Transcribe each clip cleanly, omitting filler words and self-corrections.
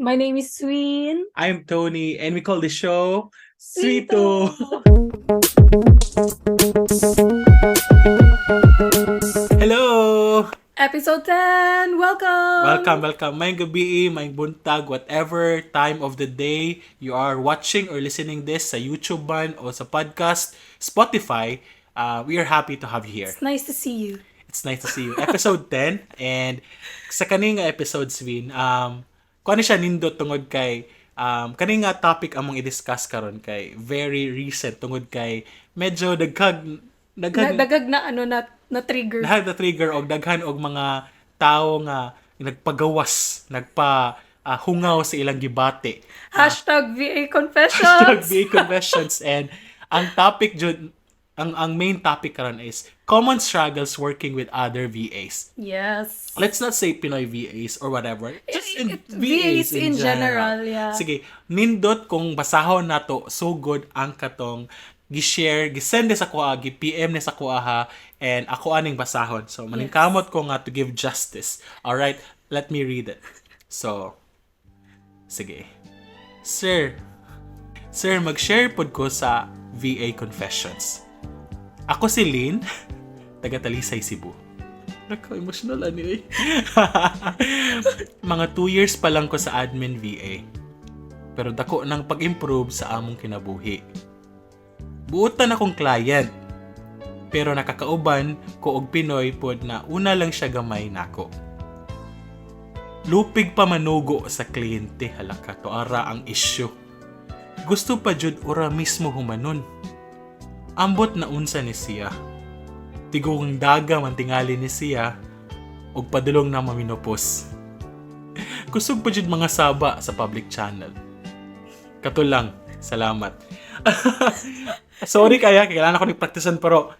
My name is Sween. I'm Tony and we call the show Sweeto. Hello! Episode 10! Welcome! Welcome, welcome. Maayong gabii, maayong buntag, whatever time of the day you are watching or listening this sa YouTube man o sa podcast, Spotify, we are happy to have you here. It's nice to see you. It's nice to see you. Episode 10, and sa kani nga episode, Swin, kuan ni siya nindot tungod kay kani nga topic among i-discuss karon kay very recent tungod kay medyo dagkag daghan Dagag na ano na na trigger. Daghan na trigger og daghan og mga tao nga nagpagawas, nagpa hungaw sa ilang gibati. #VA confessions. #VA confessions. And ang topic jud, ang main topic karon is common struggles working with other VAs. Yes. Let's not say Pinoy VAs or whatever. Just in VAs in general, yeah. Sige, nindot kung basahon nato sugod ang katong gi-share, gi-send ni sa kuha, gi-PM ni sa kuha ha, and ako aning basahon. So, maningkamot ko nga to give justice. Alright, let me read it. So, sige. Sir, Sir, mag-share pod ko sa VA Confessions. Ako si Lynn, taga Talisay, Cebu. Nako, emotional ani eh. Mga 2 years pa lang ko sa admin VA. Pero dako ng pag-improve sa among kinabuhi. Buotan akong client. Pero nakakauban ko og Pinoy pod na una lang siya gamay nako. Lupig pa manugo sa kliyente, halaka to ara ang issue. Gusto pa jud ura mismo humanon. Ambot na unsa ni siya. Tigong daga man tingali ni siya ug padulong na maminopos. Kusog pa jud mga saba sa public channel. Kato lang. Salamat. Sorry kaya, kailangan ako ni-practicean pero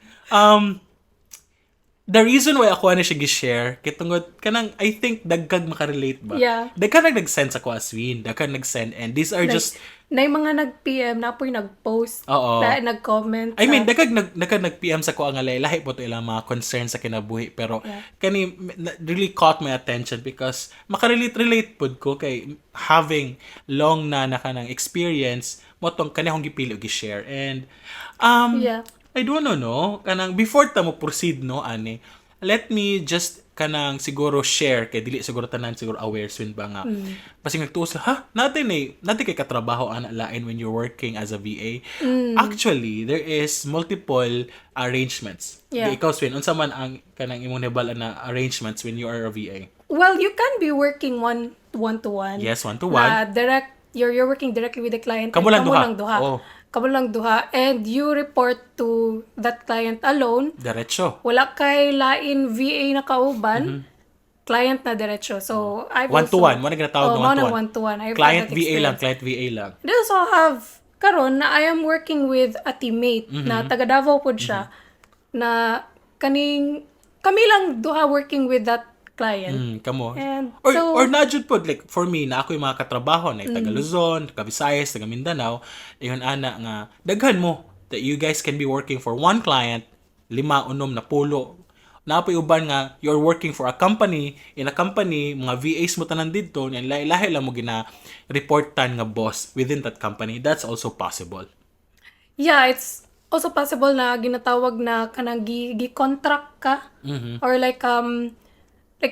the reason why ako ano siya gi-share kay tungod kanang I think dagkag makarelate ba. Dagkag nag-send sa ko Swin, dagkag nag-send and these are Like, just na yung mga nag-PM na po'y nag-post, na nag-comment. I mean, dagkag nag-PM sa ko ang lahi po to ilang mga concerns sa kinabuhi pero kani really caught my attention because makarelate relate pud ko kay having long na kanang experience mo tong kani akong gipili og gi-share and I don't know, no, kanang before ta mo proceed, no, ani let me just kanang siguro share kay dili siguro tanan siguro aware, Swin, ba nga kasi nagtuo sila, ha, natin eh natin kay katrabaho ana lain when you're working as a VA. Actually, there is multiple arrangements. Ikaw, Swin, unsa man ang kanang imong nahibal na arrangements when you are a VA? Well, you can be working one to one. Yes, one to one. Na direct you're working directly with the client. Kamo And lang duha. Lang duha. Oh. Kamo lang duha and you report to that client alone. Diretso. Wala kay lain VA na kauban. Client na diretso. So, I've One to also, one. Mo na ginatawag Oh, na mao one to na one. one to one. I've had Client that VA lang, experience. client VA lang. They also have karon na I am working with a teammate na taga Davao pod siya na kaning kami lang duha working with that client. Kamo. And Or, so, or na jud pod, like for me na ako yung mga katrabaho na taga Luzon, taga Visayas, taga Mindanao, ingon ana nga daghan mo that you guys can be working for one client, lima, unom na pulo. Naa poy uban nga you're working for a company, in a company mga VAs mo tanan didto, and lahi-lahi lang mo gina reportan nga boss within that company. That's also possible. Yeah, it's also possible na ginatawag na kanang gi-contract ka or like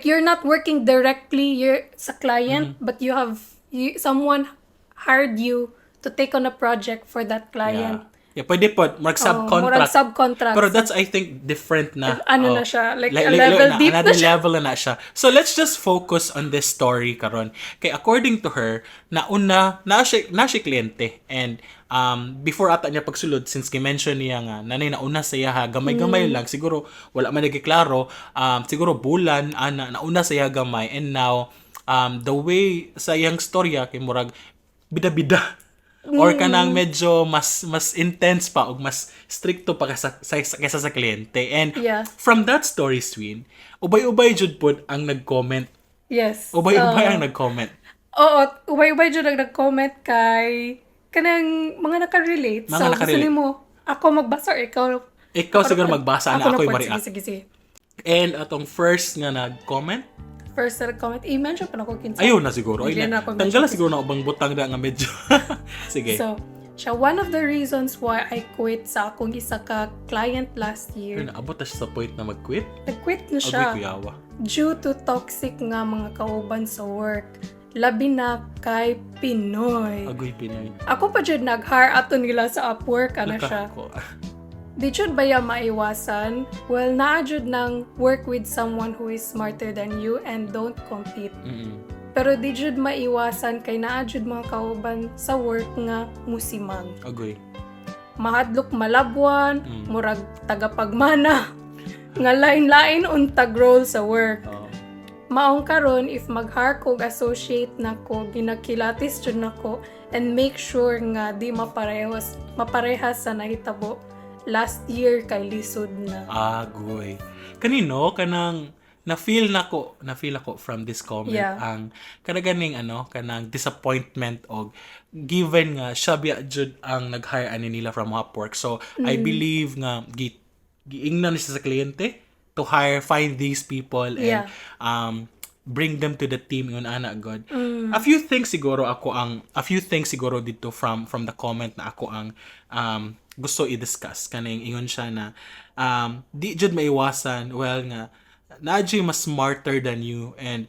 you're not working directly you're sa client but you have you, someone hired you to take on a project for that client. Yeah, pwede po, mag Oh, subcontract. murag subcontract. Pero that's, I think, different na. Ano Oh, na siya, like a level deep na another siya. Level na siya. So let's just focus on this story karon. Kay according to her, nauna na siya kliyente and before ata niya pagsulod, since gi-mention niya nga nanay nauna sa iya ha, gamay-gamay lang siguro, wala man nagklaro, siguro bulan ana nauna sa iya gamay and now the way sa iyang storya kay murag bida-bida or kanang medyo mas intense pa og mas strikto pa kaysa sa kliyente. And from that story, Swin, ubay-ubay jud pod ang nag-comment. Ubay-ubay ang nag-comment. Oo, ubay-ubay jud ang nag-comment kay kanang mga nakarelate. Mga So, gusto nakarelate. nimo ako magbasa or ikaw? Ikaw siguro magbasa na Ako ako'y pod. mariak. Sige, sige, sige. And atong first nga nag-comment, First na comment, i-mention pa nako kinsa. Ayaw na siguro. Ay, Hindi na, na ako tanggal na mention. siguro na ubang butang na nga medyo. Sige. So, siya, one of the reasons why I quit sa akong isa ka client last year. Pero naabot na siya sa point na mag-quit. Nag-quit na Agoy, siya kuyawa. Due to toxic nga mga kauban sa work. Labi na kay Pinoy. Agoy, Pinoy. Ako pa jud nag-hire ato nila sa Upwork, ano siya. Nagkako. Di jud baya maiwasan? Well, naa jud ng work with someone who is smarter than you and don't compete. Pero di jud maiwasan kay naa jud mga kauban sa work nga musimang. Agoy. Mahadlok malabwan, murag tagapagmana, nga lain-lain untag role sa work. Oo. Maong karon if mag-hire kog associate nako, ginakilatis jud nako and make sure nga di maparehas sa nahitabo last year kay lisod na. Agoy. Kanino kanang na-feel ako from this comment ang kana ganing ano, kanang disappointment og given nga siya biya jud ang nag-hire ani nila from Upwork. So I believe nga giingnan siya sa kliyente to hire, find these people and bring them to the team, ingon ana god. A few things siguro dito from the comment na ako ang gusto i-discuss, kaning ingon siya na di jud maiwasan, well, nga naa jud mas smarter than you and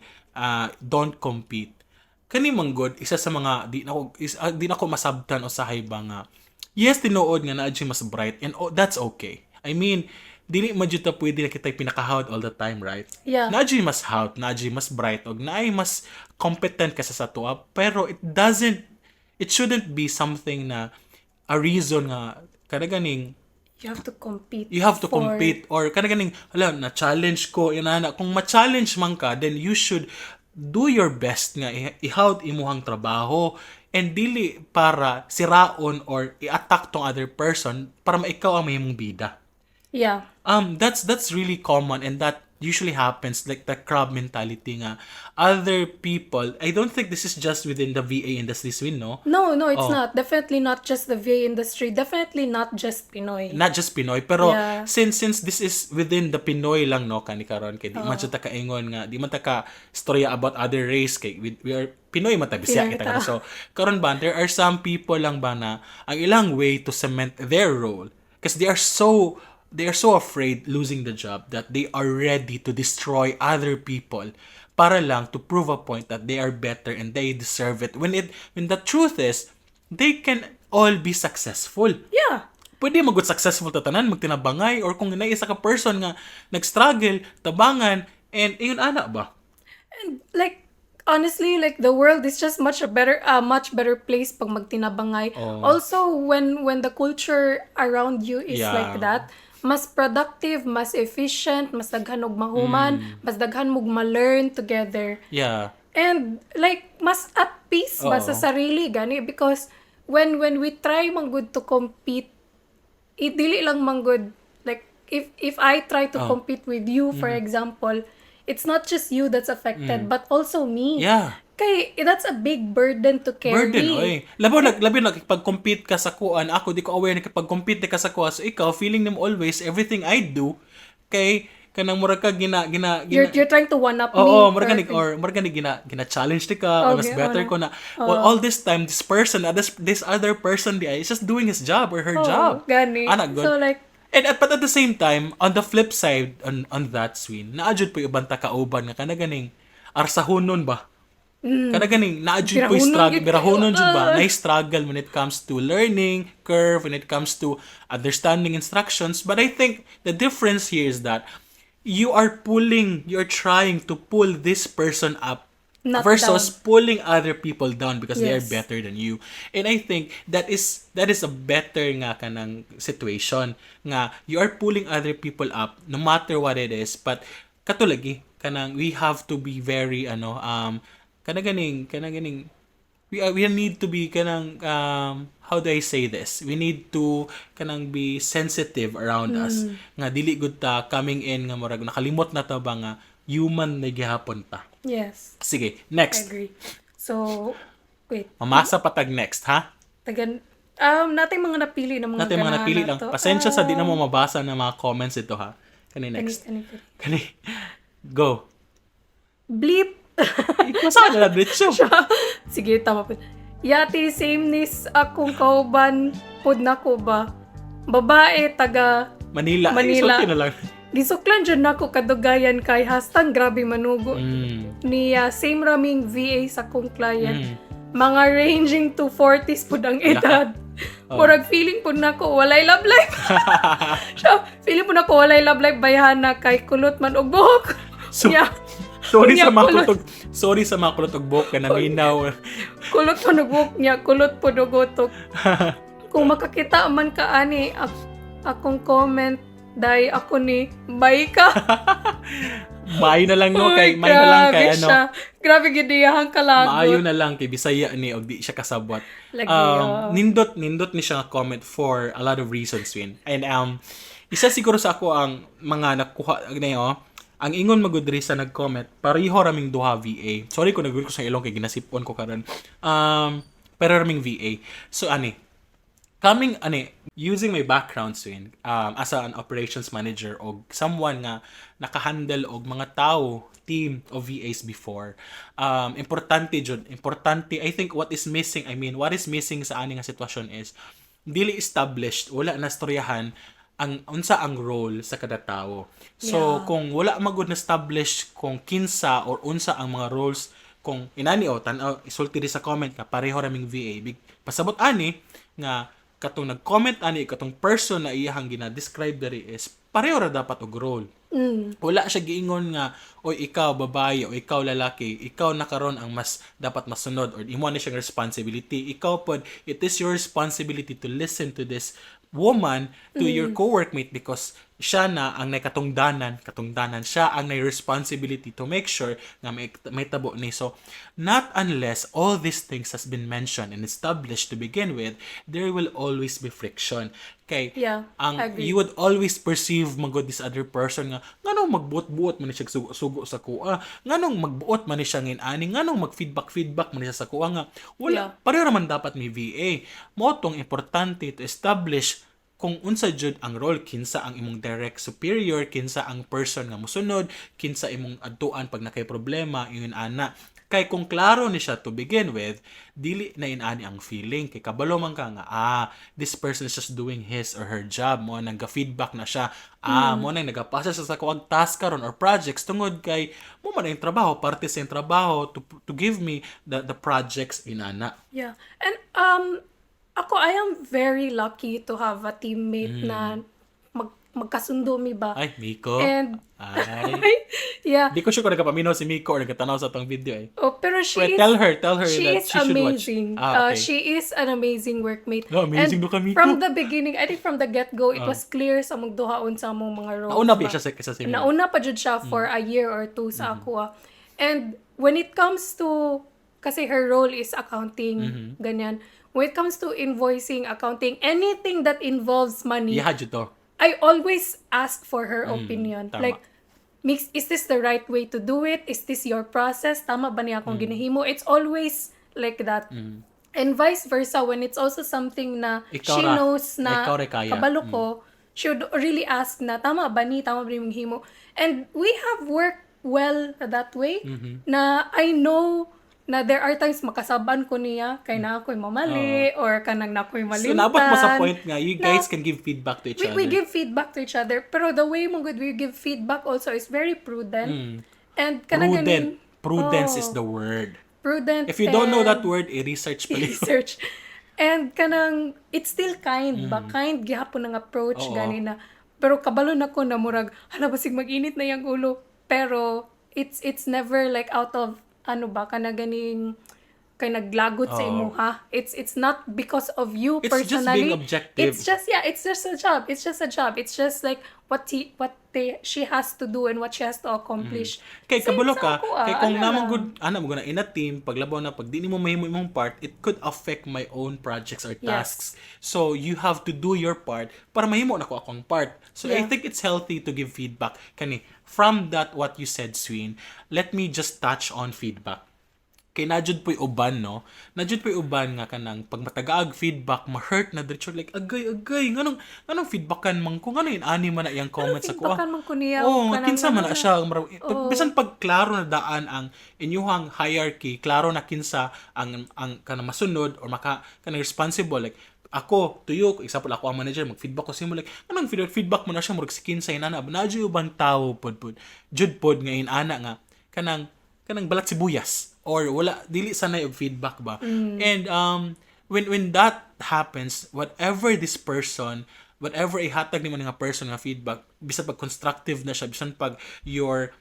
don't compete. Kani man god, isa sa mga di na ako masabtan usahay ba nga yes, tinuod nga naa jud mas bright and, oh, that's okay. I mean, dili man jud ta pwede na kita'y pinakahawd all the time, right? Yeah. Naa jud mas hawd, naa jud mas bright og naay mas competent kaysa sa atoa, pero it shouldn't be something na a reason nga kada ganing You have to compete. You have to compete or kada ganing hala na challenge ko inana. Kung ma-challenge man ka, then you should do your best nga ihawd imuhang trabaho and dili para siraon or i-attack tong other person para maikaw ang mahimong bida. That's really common and that usually happens, like the crab mentality nga other people. I don't think this is just within the VA industry, Swin, no? No, it's not. Definitely not just the VA industry. Definitely not just Pinoy. Not just Pinoy, pero since this is within the Pinoy lang, no, kani karon kay di man siya ta kaingon nga di man ta ka storya about other race kay we are Pinoy man ta, Bisaya Pinoy kita ta. Karon. So karon ba, there are some people lang ba na ang ilang way to cement their role because they are so afraid losing the job that they are ready to destroy other people para lang to prove a point that they are better and they deserve it, when the truth is they can all be successful. Pwede magud successful ta tanan, magtinabangay, or kung naay isa ka person nga nag-struggle, tabangan and ingon ana ba. And like, honestly, like, the world is just much better place pag magtinabangay. Oh. Also, when the culture around you is like that, mas productive, mas efficient, mas daghan og mahuman, mas daghan mog ma-learn together. And like, mas at peace ba sa Oo. Sarili gani because when we try man gud to compete, it dili lang man gud, like, if I try to compete with you, for example, it's not just you that's affected but also me. Kay that's a big burden to carry. Burden, oy. Labi na labi na pag-compete ka sa kuan, ako di ko aware na kapag-compete ka sa kuan, so ikaw feeling nimo always everything I do kay kanang murag ka gina You're trying to one up me. Oo, murag ka or murag ka gina challenge ti ka or mas better Okay, ko na. Well, all this time this person, this other person di ay is just doing his job or her Oh, job. gani. Ana good. So like And but at the same time, on the flip side on that, Swin, naa jud po ubang takauban nga kana ganing arsahonon ba? Kana ganing naa jud po Birahonon struggle, gyud birahonon jud ba? kayo. Na struggle when it comes to learning curve, when it comes to understanding instructions. But I think the difference here is that you are pulling, you're trying to pull this person up Not versus down. Pulling other people down because they are better than you. And I think that is a better nga kanang situation nga you are pulling other people up no matter what it is. But kato lagi kanang we have to be very ano, kana ganing we need to be kanang, how do I say this? We need to kanang be sensitive around us nga dili gud ta coming in nga murag nakalimot na ta ba nga human na gihapon ta. Sige, I next. Agree. So, wait. Mamasa patag next, ha? Tagan nating mga napili na mga Natin mga ganahan napili lang. na to. Pasensya sa di na mo mabasa na mga comments ito, ha. Kani Kani, next. kani, kani. Kani. Go. Bleep. Masa na lang diretso. Sige, tama po. Yati, same nis akong kauban pod nako ba. Babae, taga Manila. Manila. Isulti na lang. Gisuklan jud nako kadugayan kay hastang grabe manugo niya. Same raming VA sa akong client. Mga ranging to 40s pud ang edad. Oh. Murag feeling pud nako walay love life. Siya, feeling pud nako walay love life bayhana kay kulot man og buhok. So, Nya, sorry Unya, sa mga kulot. kulot. Sorry sa mga kulot og buhok ka naminaw. Kulot man og buhok niya, kulot pud og utok. Kung makakita man ka ani akong comment, dai ako ni bye ka. Maayo na lang, no, Uy, kay maayo na lang kay grabe ano. siya. Grabe gid iyahang kalagot. Maayo na lang kay Bisaya ni og di siya kasabwat. Lagi, oh. Nindot ni siya nga comment for a lot of reasons, Win. And isa siguro sa ako ang mga nakuha na ang ingon magud diri sa nag-comment, pareho raming duha VA. Sorry kung nag ko sa ilong kay ginasipon ko karon. Pero raming VA. So ani, coming ani using my background, Swin, as an operations manager o someone nga nakahandle og mga tao, team of VAs before, importante jud, importante. I think what is missing, I mean, what is missing sa ani nga sitwasyon is dili established, wala na storyahan ang unsa ang role sa kada tawo. So kung wala magud na establish kung kinsa or unsa ang mga roles, kung inani o tan-aw, isulti di sa comment nga pareho raming VA, big pasabot ani nga katong nag-comment ani, katong person na iyahang gina-describe diri is pareho ra dapat og role. Wala siya giingon nga, "Oy, ikaw babae o ikaw lalaki, ikaw na karon ang mas dapat masunod or imo na siyang responsibility. Ikaw pod, it is your responsibility to listen to this woman, to your co-workmate, because siya na ang nakatungdanan, katungdanan, siya ang may responsibility to make sure nga may tabo ni." So not unless all these things has been mentioned and established to begin with, there will always be friction kay Yeah, ang agree. You would always perceive magod this other person nga nganong magbuot-buot man ni siya sugo sa kuha, nganong magbuot man ni siya ngin ani, nganong mag-feedback feedback man ni siya sa kuha nga wala. Pareho raman dapat mi VA. Mo tong importante to establish kung unsa jud ang role, kinsa ang imong direct superior, kinsa ang person nga mosunod, kinsa imong adtuan pag nakay problema, yun ana. Kay kung klaro ni siya to begin with, dili na inani ang feeling kay kabalo man ka nga, "Ah, this person is just doing his or her job, mo nang feedback na siya, ah, mo nang nagapasa siya sa kuang task karon or projects tungod kay mo man ang trabaho, parte sa iyang trabaho to give me the projects," inana. Yeah. And ako, I am very lucky to have a teammate na magkasundo mi ba. Ay, Miko. And ay. Yeah. Di ko sure kung nagapaminaw si Miko or nagatanaw sa atong video eh. Oh, pero she Wait, is tell her she that is she should watch. amazing. Ah, okay. She is an amazing workmate. No, amazing And no ka, Miko. from the beginning, I think from the get-go, it was clear sa among duha unsa among mga roles Nauna ba ba. siya sa same? Nauna pa jud siya for a year or two sa ako, ah. And when it comes to, kasi her role is accounting, ganyan. When it comes to invoicing, accounting, anything that involves money, Iha jud to. I always ask for her opinion. Tama. Like, "Mix, is this the right way to do it? Is this your process? Tama ba niya akong ginahimo?" It's always like that. And vice versa, when it's also something na Ikaw she ra. Knows na Ikaw ra kaya. Kabalo ko, she would really ask na, "Tama ba ni? Tama ba yung himo?" And we have worked well that way, na I know na there are times makasaban ko niya kay na ako'y mamali or kanang na ako'y So malimtan. naabot mo sa point nga you Na guys can give feedback to each other. We give feedback to each other. Pero the way mo good we give feedback also is very prudent. And kanang Prudent. Prudence Oh, is the word. Prudent. If you don't know and that word, i-research pa. Research. And kanang it's still kind ba? Kind gihapon ang approach Oo. gani na. Pero kabalo na ko na murag hala, basig mag-init na yang ulo. Pero it's never like out of ano ba, kana ganing kay naglagot sa Oo. imuha. It's not because of you It's just personally. being objective. It's just, yeah, it's just a job. It's just a job. It's just like what he what they she has to do and what she has to accomplish. Kay Same kabalo sa ka, ako, ah, kay kung ano namang lang. good, ana mo na in a team, paglabaw na pag di nimo mahimo imong part, it could affect my own projects or tasks. So you have to do your part para mahimo nako akong part. So I think it's healthy to give feedback. Kani from that what you said, Swin, let me just touch on feedback. Kay naa jud po'y uban, no? Naa jud po'y uban nga kanang pag matagaag feedback, ma-hurt na diretso, like, "Agay, agay, nganong feedbackan man ko? Nganong inani man na iyang comment sa kuha?" Feedbackan man ko niya. Oh, kanang kinsa man ano na siya. Bisan pag klaro na daan ang inyuhang hierarchy, klaro na kinsa ang kanang masunod or maka kanang responsible, like ako tuyo, example, ako ang manager, mag-feedback ko sa imo, like, "Anong feedback mo na siya? Murag si kinsa inana." Naa jud ubang tawo pod jud pod nga inana nga kanang balat sibuyas or wala, dili sanay og feedback ba. And when that happens, whatever this person, whatever ihatag nimo nga person nga feedback, bisan pag constructive na siya, bisan pag your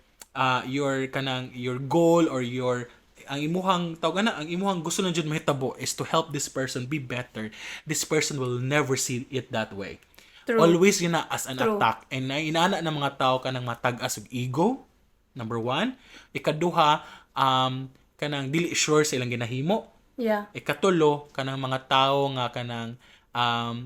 kanang your goal or your ang imuhang tawag na, ang imuhang gusto na jud mahitabo is to help this person be better, this person will never see it that way. True. Always yun na as an True. attack. And na inana ng mga tao kanang matag-as og ego, number one. Ikaduha, kanang dili sure sa ilang ginahimo. Ikatulo, kanang mga tao nga kanang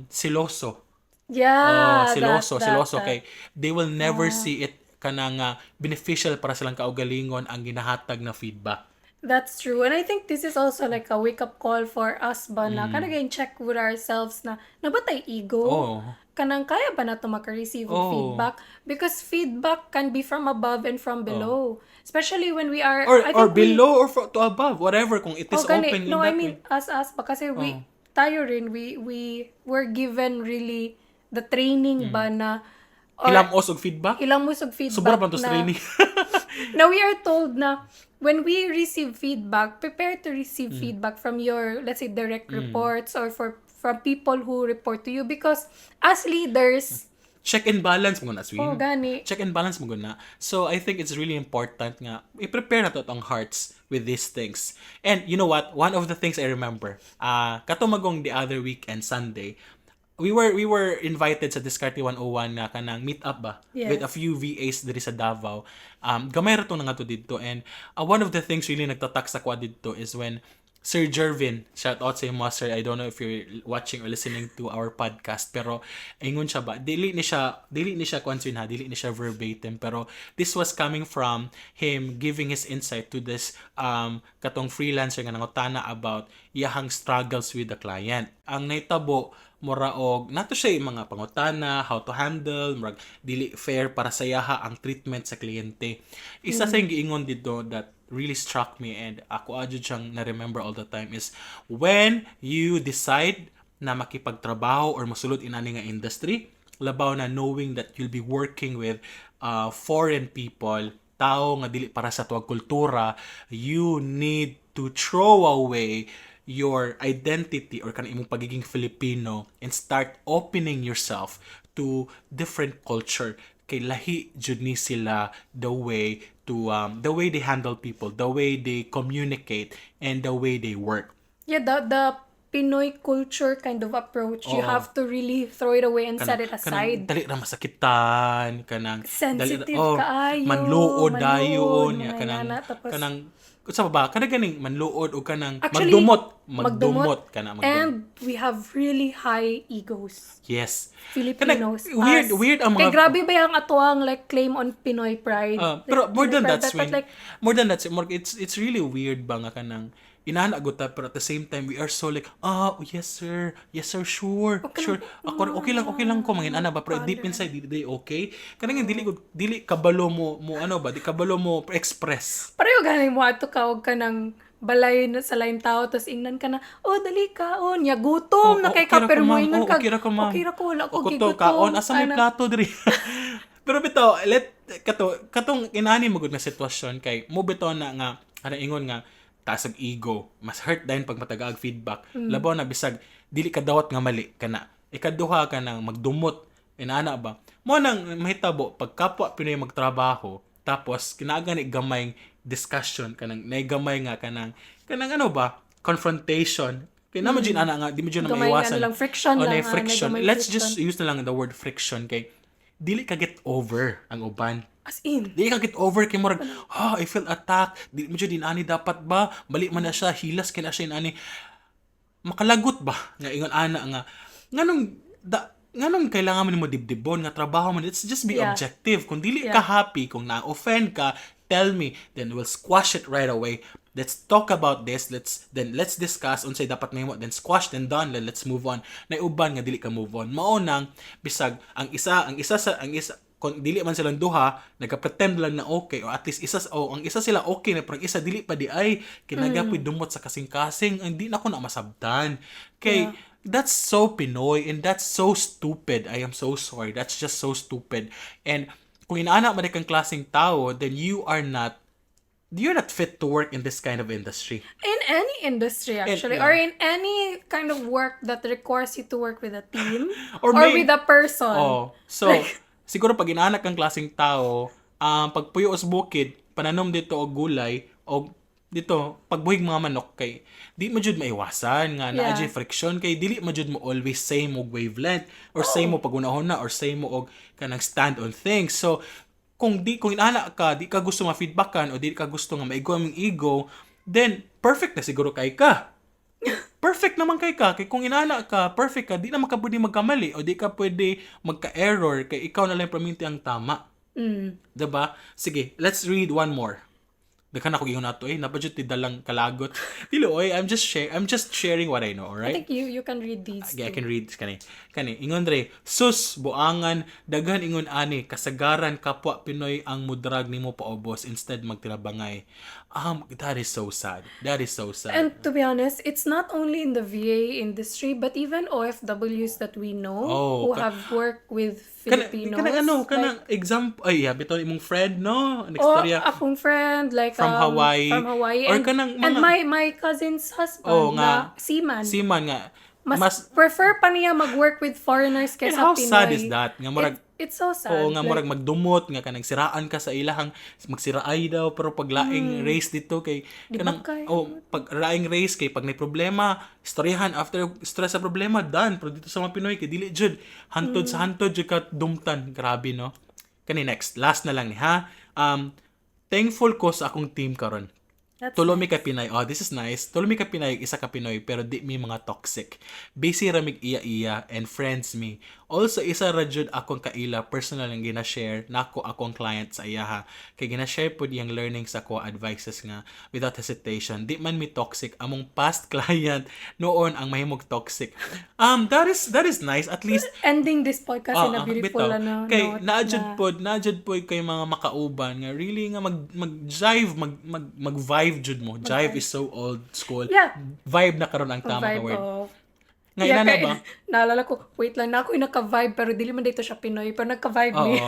siloso. Oh, siloso, siloso that. Kay they will never see it kanang beneficial para sa ilang kaugalingon ang ginahatag na feedback. That's true. And I think this is also like a wake-up call for us ba na kanang check with ourselves na naa ba tay ego? Oh. Kanang kaya ba nato maka-receive og Oh. feedback? Because feedback can be from above and from below. Especially when we are Or I or think we, below or to above, whatever, kung it is Oh, gani. open in No, that I mean way. us ba kasi we tayo rin, we were given really the training ba na or Hilamos og feedback. Hilamos og feedback Sobra pa to sa na training. Na we are told na when we receive feedback, prepare to receive feedback from your, let's say, direct reports or for from people who report to you because as leaders, Check and balance mo na, Swin. Oh, gani. Check and balance mo na. So, I think it's really important nga i-prepare nato ang hearts with these things. And you know what? One of the things I remember, kato magong the other weekend, Sunday, we were invited sa Diskarte 101 nga kanang meet up ba with a few VAs diri sa Davao. Gamay ra to nga to didto and one of the things really nagtatak sa kwa didto is when Sir Jervin, shout out sa imo, sir. I don't know if you're watching or listening to our podcast, pero ingon siya ba, dili ni siya kwan ha, dili ni siya verbatim, pero this was coming from him giving his insight to this katong freelancer nga nangutana about iyahang struggles with the client. Ang nahitabo, mura og nato siya yung mga pangutana how to handle, murag dili fair para sa iyaha ang treatment sa kliyente. Isa sa yung giingon dito that really struck me and ako adyo siyang na-remember all the time is when you decide na makipagtrabaho or mosulod inani nga industry, labaw na knowing that you'll be working with foreign people, tao nga dili para sa tuwag kultura, you need to throw away your identity or kanang imong pagiging Filipino and start opening yourself to different culture kay lahi jud ni sila, the way they handle people, the way they communicate and the way they work. Yeah, the Pinoy culture kind of approach, you Oo. Have to really throw it away and set it aside. Kanang dali ra masakitan, kanang Sensitive dali, oh, kaayo, manluod manluod, dayon ya mga kanang inana, tapos kanang unsa pa ba kana ganing manluod o kanang Actually, magdumot, magdumot kana, magdumot. And we have really high egos. Yes. Filipinos. Kanang weird us. Weird ang mga Kay grabe ba yung atoang like claim on Pinoy pride? Like, pero more Pinoy than pride, that, but Swin, like, more than that, more, it's really weird ba nga kanang inana gud ta, pero at the same time we are so like, "Ah, oh, yes sir, sure, sure, ako okay lang ko," mga inana ba, pero deep inside dili they okay, kanang dili gud, dili kabalo mo mo ano ba, di kabalo mo express. Pareho gani mo ato ka og kanang balay na sa lain tao, tapos ingnan ka na, "Oh, dali ka, oh, nya gutom Oh, na oh, kay okay ka," ra pero ko, mo ma'am. ingon Oh, ka, okay ra ko, ma'am. "Okay ra ko, wala ko Ako to, gigutom." kaon, asa may Ana. plato diri? Pero bitaw, let kato katong inani mo gud nga sitwasyon kay mo bitaw na nga ana ingon nga taas og ego, mas hurt dayon pag matagaag feedback. Labaw na bisag dili ka dawat nga mali kana. Ikaduha ka nang magdumot inana ba. Mo nang mahitabo pag kapwa Pinoy magtrabaho, tapos kinaaga ni gamay discussion, kanang nay gamay nga kanang ano ba, confrontation, kay naman mm. ana nga di mo jud na Gamay maiwasan. Ano lang, friction Oh, lang, nay ah, friction. nay gamay Let's friction. just use na lang the word friction kay dili ka get over ang uban. As in. Dili ka get over kay murag, "Ah, I feel attacked. Dili mo jud inani dapat ba? Mali man na siya, hilas kay na siya inani." Makalagot ba nga ingon ana nga nganong kailangan mo nimo dibdibon nga trabaho man? Let's just be objective. Kung dili ka happy, kung na-offend ka, tell me, then we'll squash it right away. Let's talk about this. Let's discuss unsay dapat mahimo, then squash, then done, then let's move on. Nay uban nga dili ka move on. Mao nang bisag ang isa sa ang isa kung dili man silang duha nagka-pretend lang na okay, or at least isa o ang isa sila okay na pero ang isa dili pa diay kinagapoy dumot sa kasing-kasing. Hindi na ko na masabtan kay that's so Pinoy and that's so stupid. I am so sorry, that's just so stupid. And kung inaana man kang klaseng tao, then you're not fit to work in this kind of industry. In any industry, actually, or in any kind of work that requires you to work with a team Or or with a person. Oh, so siguro pag inaana kang klaseng tao, pagpuyo sa bukid, pananom dito og gulay og dito pagbuhig mga manok kay di mo jud maiwasan nga naa jud friction kay dili mo jud mo always same og wavelength or same mo pagunahon na or same mo og kanang stand on things. So kung inaana ka, di ka gusto ma-feedbackan o di ka gusto nga maigo ang ego, then perfect na siguro kay ka. Perfect naman kay ka. Kay kung inana ka, perfect ka, di na ka pwede magkamali o di ka pwede magka-error kay ikaw na lang perminti ang tama. 'Di ba? Sige, let's read one more. Daghan ako ingon nato eh. Naa pa jud dalang kalagot. Dili oy, I'm just sharing what I know, I alright? think you can read these Okay, I two. can read kani. Kani ingon dre, sus buangan daghan ingon ani kasagaran kapwa Pinoy ang mudrag nimo paubos instead magtinabangay. That is so sad. That is so sad. And to be honest, it's not only in the VA industry, but even OFWs that we know Oh, who have worked with Filipinos. Kanang ano, kanang Like, example, ay, yeah, bitaw imong friend, no? Next oh, storya. Akong friend, like, From Hawaii. From Hawaii. Or And, kanang and my cousin's husband, Oh, nga. na seaman. Seaman nga. Mas, Mas, prefer pa niya mag-work with foreigners and kaysa how Pinoy. Sad is that? Nga murag, It's so sad. Oo nga Like, murag magdumot nga kanang siraan ka sa ilahang magsiraay daw pero pag laing race dito kay Di ba kanang kay- oh, pag laing race kay pag may problema istoryahan, after stress sa problema, done. Pero dito sa mga Pinoy kay dili jud, hantod sa hantod jud ka dumtan. Grabe, no? Kani next, last na lang ni ha. Thankful ko sa akong team karon. That's Tulo mi ka Pinay. Oh, this is nice. Tulo mi ka Pinay, isa ka Pinoy, pero di mi mga toxic. Busy ra mig iya-iya and friends mi. Also, isa ra jud akong kaila, personal ang gina-share nako akong client sa iyaha. Kay gina-share pud iyang learning sa ko, advices nga without hesitation. Di man mi toxic. Among past client noon ang mahimog toxic. That is nice. At least Ending this podcast in a Ah, beautiful bitaw. ano, Kay note naa jud na- pod, naa jud pod kay mga makauban nga really nga mag mag jive, mag mag mag vibe jud mo. Jive is so old school. Vibe na karon ang tama nga Vibe, word. Oh. Nga Yeah, inana kay- ba? Naalala ko, wait lang, na ako yung nagka-vibe, pero dili man dito siya Pinoy, pero nagka-vibe Oo. mi.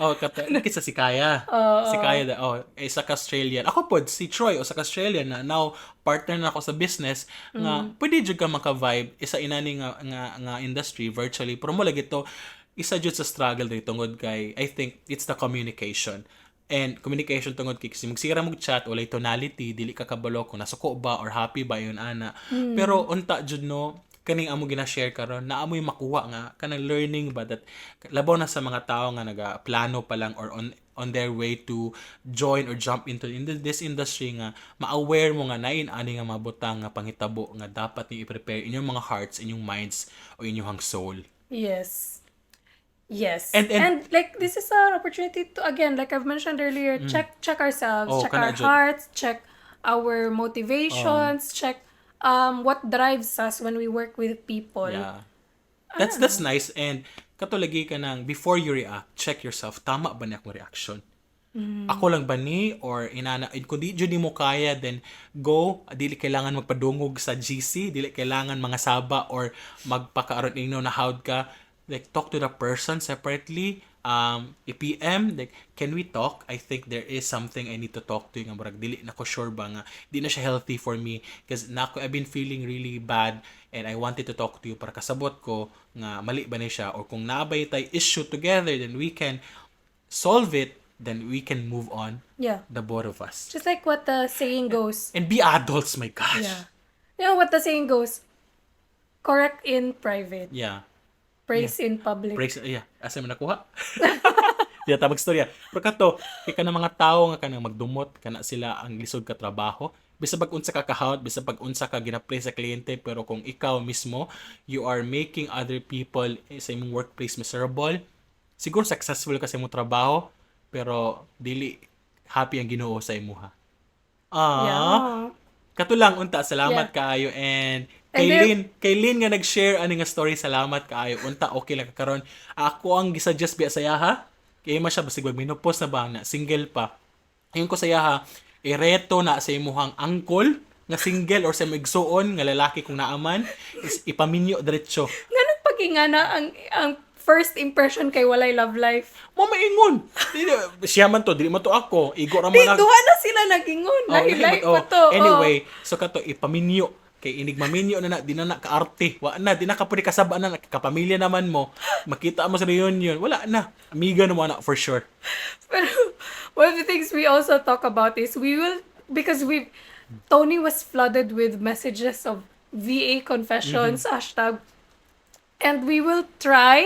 Oh, kata kisa si Kaya. Si Kaya da, oh, isa ka Australian. Ako pod si Troy o sa Australian na now partner na ako sa business nga pwede jud ka maka-vibe isa inani nga industry virtually. Pero mo lagi to isa jud sa struggle diri tungod kay I think it's the communication. And communication tungod kay kasi magsira mo chat, walay tonality, dili ka kabalo kung nasuko ba or happy ba yun ana. Pero unta jud no, kaning amo gina-share karon na amoy makuha nga kanang learning ba that labaw na sa mga tao nga naga-plano pa lang or on their way to join or jump into in this industry nga ma-aware mo nga nain ani nga mga butang nga panghitabo nga dapat ni i-prepare inyong mga hearts, inyong minds o inyong soul. Yes. And Like this is an opportunity to, again, like I've mentioned earlier, check ourselves, Oh, check our kana jud. hearts, check our motivations, check what drives us when we work with people. Yeah. That's nice, and kato lagi ka nang before you react, check yourself. Tama ba ni akong reaction? Ako lang ba ni or inana? And kung di jud nimo kaya, then go. Dili kailangan magpadungog sa GC, dili kailangan mga saba or magpakaaron ingno na howd ka. Like, talk to the person separately, i-PM, like, "Can we talk? I think there is something I need to talk to you," nga murag dili na ko sure ba nga di na siya healthy for me because nako I've been feeling really bad and I wanted to talk to you para kasabot ko nga mali ba ni siya or kung naabay tay issue together, then we can solve it, then we can move on, the both of us. Just like what the saying goes. And be adults, my gosh. Yeah. You know what the saying goes? Correct in private. Praise in public. Praise, yeah. Asa mo nakuha? Di ta magstorya. Pero kato, kay kana mga tawo nga kanang magdumot, kana sila ang lisod ka trabaho. Bisa pag unsa ka kahawt, bisa pag unsa ka gina-play sa kliyente, pero kung ikaw mismo, you are making other people sa imong workplace miserable, siguro successful ka sa imong trabaho, pero dili happy ang Ginoo sa imuha. Ah. Kato lang unta, salamat kaayo and And kay Lynn, kay Lynn nga nag-share ani nga story, salamat kaayo. Unta okay lang ka karon. Ako ang gisuggest biya sa iyaha. Kay ma siya basig menopause na ba na single pa. Ingon ko sa iyaha, ireto na sa imuhang uncle nga single or sa imong igsuon nga lalaki kung naaman is ipaminyo diretso. Nganong pag-ingana ang first impression kay walay love life? Mo maingon. Dili siya man to, dili man to ako. Igo ra Di, man na. duha na sila nagingon. Oh, Lahi-lahi oh, pa to. Oh. Anyway, so kato ipaminyo kay inig maminyo na na di na na kaarte. Wa na, di na ka pwede kasaba na, kapamilya naman mo. Makita mo sa reunion, wala na. Amiga na mo na for sure. Pero one of the things we also talk about is we will, because we Tony was flooded with messages of VA confessions hashtag, and we will try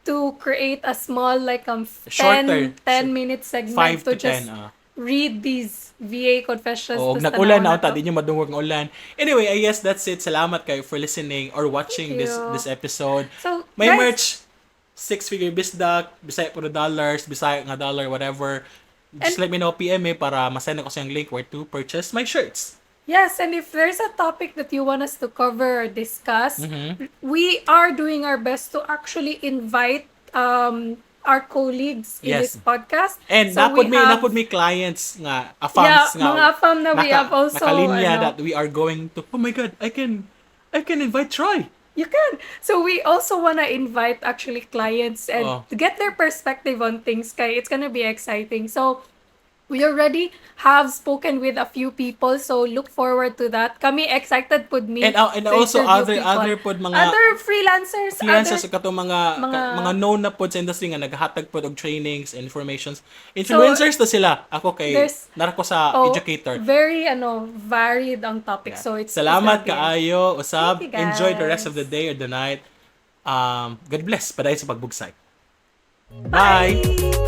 to create a small, like, 10 Shorter. 10-minute segment 5 to to just 10, ah. read these VA confessions. O, Tas nag-ulan na tanawan unta, to. di nyo madungog ang ulan. Anyway, I guess that's it. Salamat kayo for listening or watching Thank this you. this episode. So, May guys, merch, six figure bisdak, Bisaya puro dollars, Bisaya nga dollar, whatever. Just let me know, PM me para masend ko sa yung link where to purchase my shirts. Yes, and if there's a topic that you want us to cover or discuss, we are doing our best to actually invite our colleagues in this podcast. And So napod we may napod may clients nga afams Yeah, nga mga afam na we have also, nakalinya ano. that we are going to, oh my God, I can invite Troy. You can. So we also want to invite actually clients and to get their perspective on things. Kay it's gonna be exciting. So we already have spoken with a few people, so look forward to that. Kami excited pud mi And to also interview other people. Other pod mga other freelancers, freelancers, other katong mga mga known na pod sa industry nga naghatag pod og trainings and informations. Influencers to sila. Ako kay nara ko sa Oh, educator. very ano, varied ang topic. So it's Salamat it's gonna be- kaayo, usab. Thank you, Enjoy the rest of guys. the day or the night. God bless. Padayon sa pagbugsay. Bye. Bye.